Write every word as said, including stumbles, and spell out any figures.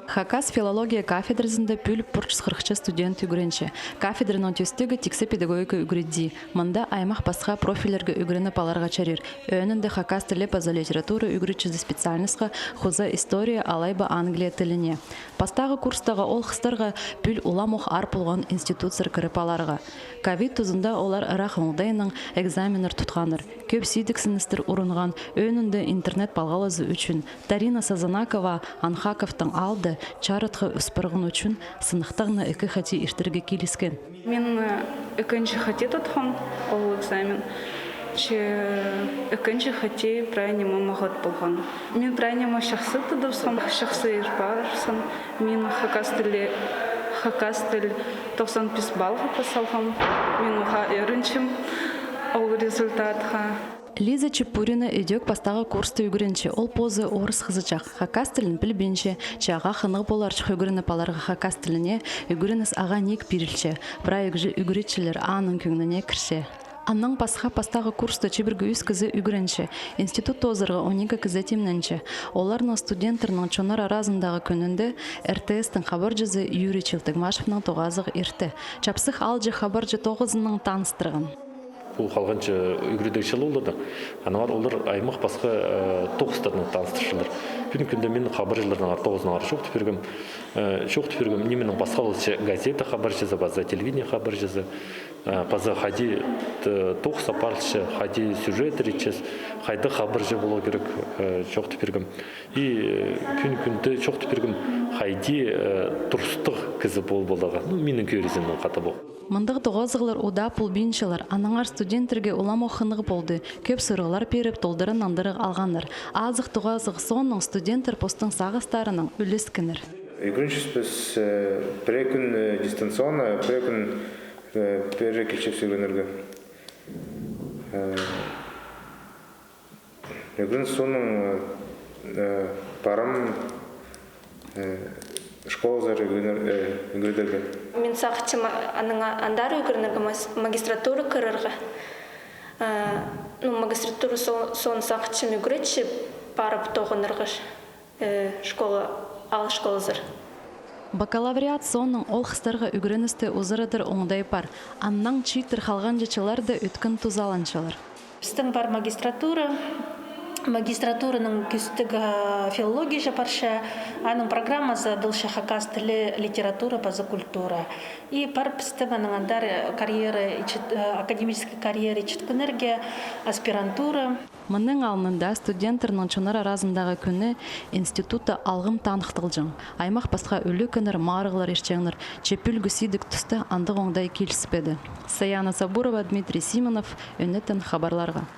Хакас филология кафедразында пӱӱл пӱӱн чӱс хырыхча студент ӱгренче. Кафедраның тӧстігі тиксі педагогика ӱгредии. Мында аймах пасха профильлерге ӱгреніп аларға чарир. Ӧӧнінде хакас тілі паза литература ӱгретчізі специальностьха, хоза история алай ба Англия тіліне. Пастағы курстағы ол хыстарға пӱӱл уламох аар полған институтсар кіріп аларға. Ковид тузында олар ырах оңдайнаң экзаменнер тутханнар. Кӧп сидіксіністер урунған, ӧӧнінде интернет палғалызы ӱчӱн. Тарина Сазанакова Анхаковтың аалда чарытха ӧс парған ӱчӱн сыныхтағны ікі хати иртерге киліскен. Мин, э, ікінҷі хати тутхам ол экзамен. Че ікінҷі хати прай ниме мағат полған. Мин прай ниме чахсы тудыбысхам, чахсы ир парыбысхан. Мин хакас тілі, хакас тіл тоғызон пис баллға пас алғам. Мин уғаа ӧрінчем ол результатха. Лиза Чепурина ідӧк пастағы курста ӱгренче. Ол позы орыс хызычах, хакас тілін пілбинче, че ағаа хынығ поларҷых ӱгреніп аларға хакас тіліне, ӱгреніс ағаа ниик пирілче. Прай ӱгретчілер аның кӧңніне кірче. Аннаң пасха пастағы курста чибіргі ӱс кізі ӱгренче. Институт тоозарға он ікі кізі тимненче. Оларның студенттернің чоннар аразындағы кӱнінде РТС-тің хабарҷызы Юрий Челтыгмашевнің тоғазығ иртті. Чапсых аалҷы хабарҷы тоғызынаң таныстырған. Пу халғанҷы ӱгредіг чыл оларда. Аннаңар олар аймах пасха, э, тоғыстарнаң таныстырчалар. Пӱӱнгі кӱнде мин хабарҷыларнаңар тоғызынаңар чоохтап пиргем. Э, чоохтап пиргем, нименең пасхалалча газета хабарҷызы, паза телевидение хабарҷызы, э, паза хайди, э, тоғыс апарылча, хайди сюжет итчес, хайдағ хабарҷы поларға кирек, э, чоохтап пиргем. И, э, пӱӱнгі кӱнде чоохтап пиргем, хайди, э, турыстығ кізі пол поларға. Ну, минің кӧрізімнең хатап. Мындағ тоғазығлар удаа полбинчалар, аннаңар студенттерге уламох хынығ полды. Кӧп сурығлар пиріп, толдыра нандырығ алғаннар. Азых тоғазығ соонаң студенттер постың сағыстарынаң ӱлескеннер. Ӱгренчебіс, э, пірее кӱн, э, дистанционно, пірее кӱн, э, пеер килчебіс ӱгренерге. Э, Ӱгрен соонаң, э, парам, э, школазар ӱгренер-, э, ӱгредерге. Мин сағынчам анаң андар ӱгренерге, мас-, магистратура кірерге. Э, ну, магистратура со-, соон сағынчам ӱгретчі парып тоғынарға, э, школа, аал школазар. Бакалавриат соонаң ол хыстарға ӱгреністі узарадыр оңдай пар. Аннаң чииттер халғанҷы чылларда ӧткін тузаланчалар. Пістің пар магистратура, магистратураның кӧстігі, а, филология же парча, аның программазы адалча хакас тілі, литература паза культура. И пар пістің анаң андар карьера итчет-, э, академический карьера итчеткеннерге аспирантура. Мының алнында студенттернің чоннар аразындағы кӱні институтта алғым таныхталҷаң. Аймах пасха ӱлӱкӱннер, марығлар иртчеңнер, че пӱӱлгі сидік туста андағ оңдай киліспеді. Саяна Сабурова, Дмитрий Симонов, Ӱнетін хабарларға.